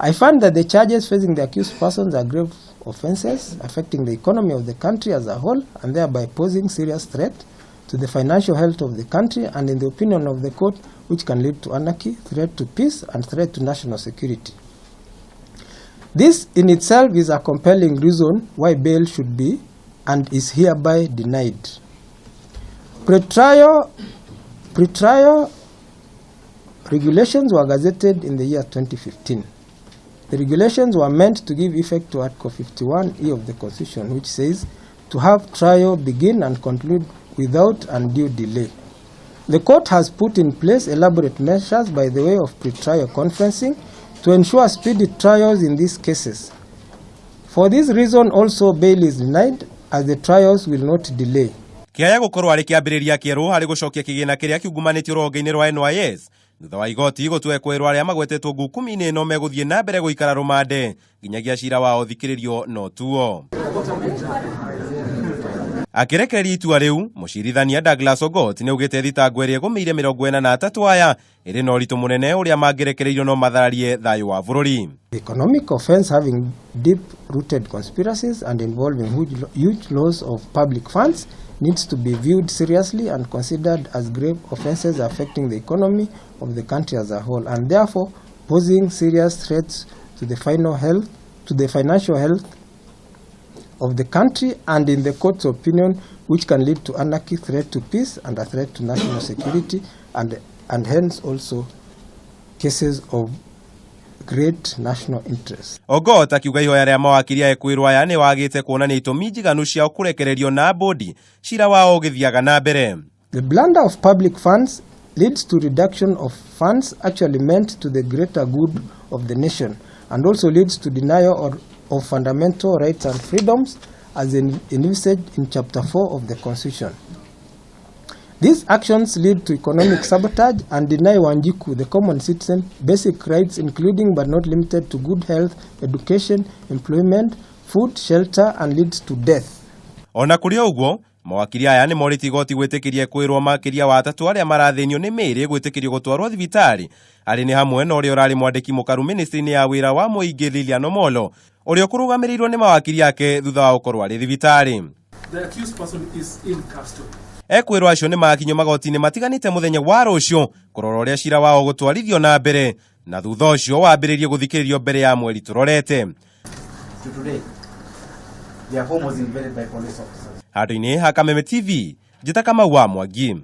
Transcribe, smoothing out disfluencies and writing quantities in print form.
I find that the charges facing the accused persons are grave offenses affecting the economy of the country as a whole and thereby posing serious threat to the financial health of the country and, in the opinion of the court, which can lead to anarchy, threat to peace and threat to national security. This in itself is a compelling reason why bail should be and is hereby denied. Pre-trial regulations were gazetted in the year 2015. The regulations were meant to give effect to Article 51E of the Constitution, which says to have trial begin and conclude without undue delay. The court has put in place elaborate measures by the way of pre-trial conferencing to ensure speedy trials in these cases. For this reason also, bail is denied, as the trials will not delay. Kĩaya gũkorwo arĩ kĩambĩrĩria kĩerũ harĩ gũcokia kĩgĩna kĩrĩa kiungumanĩtio rũhonge-inĩ rwa NYS thutha wa igoti gũtua ekũĩrwo arĩa magwetetwo ngukumi-inĩ ĩno megũthiĩ na mbere gũikara rũmande nginyagia cira wao thikĩrĩrio no tuo. Akĩrekereria itua rĩu, mũcirithania Douglas Ogot nĩ augĩte thitango ĩrĩa ĩgũmĩire 43 aya ĩrĩ na ũritũ mũnene ũrĩa mangĩrekereirio no mathararie thayũ wa bũrũri. Economic offense having deep-rooted conspiracies and involving huge loss of public funds needs to be viewed seriously and considered as grave offenses affecting the economy of the country as a whole and therefore posing serious threats to the financial health of the country and, in the court's opinion, which can lead to anarchy, threat to peace and a threat to national security and hence also cases of great national interest. Ogot akiuga ihoya rĩa mawakiri a ekwĩrwo aya nĩ wagĩte kuonania itũmi njiganu ciao kũrekererio na bũndi cira wao ũgĩthiaga na mbere. The blunder of public funds leads to reduction of funds actually meant to the greater good of the nation and also leads to denial of fundamental rights and freedoms as envisaged in Chapter 4 of the Constitution. These actions lead to economic sabotage and deny Wanjiku, the common citizen, basic rights including but not limited to good health, education, employment, food, shelter and leads to death. Ona kũrĩ ũguo, mawakiri aya nĩ morĩtie igoti gwĩtĩkĩria kwĩrwo makĩria wa atatũ arĩa marathĩnio nĩ mĩĩrĩ gwĩtĩkĩrio gũtwarwo thibitarĩ arĩ nĩ hamwe na ũrĩa ũrarĩ mwandĩki mũkaru ministry-inĩ ya wĩra wa mũingĩ Lilian Omolo, ũrĩa ũkũrũgamĩrĩirwo nĩ mawakiri ake thutha wa gũkorwo arĩ thibitarĩ. The accused person is in custody. Ekwĩrwo acio nĩ makinyio magoti-inĩ matiganĩte mũthenya wa rũciũ kũrora ũrĩa cira wao gũtwarithio na mbere na thutha ũcio wambĩrĩrie gũthikĩrĩrio mbere ya mweri tũrorete. To today, their home was invaded by police officers. Handũ-inĩ ha Kameme TV, njĩta Kamau wa Mwangi.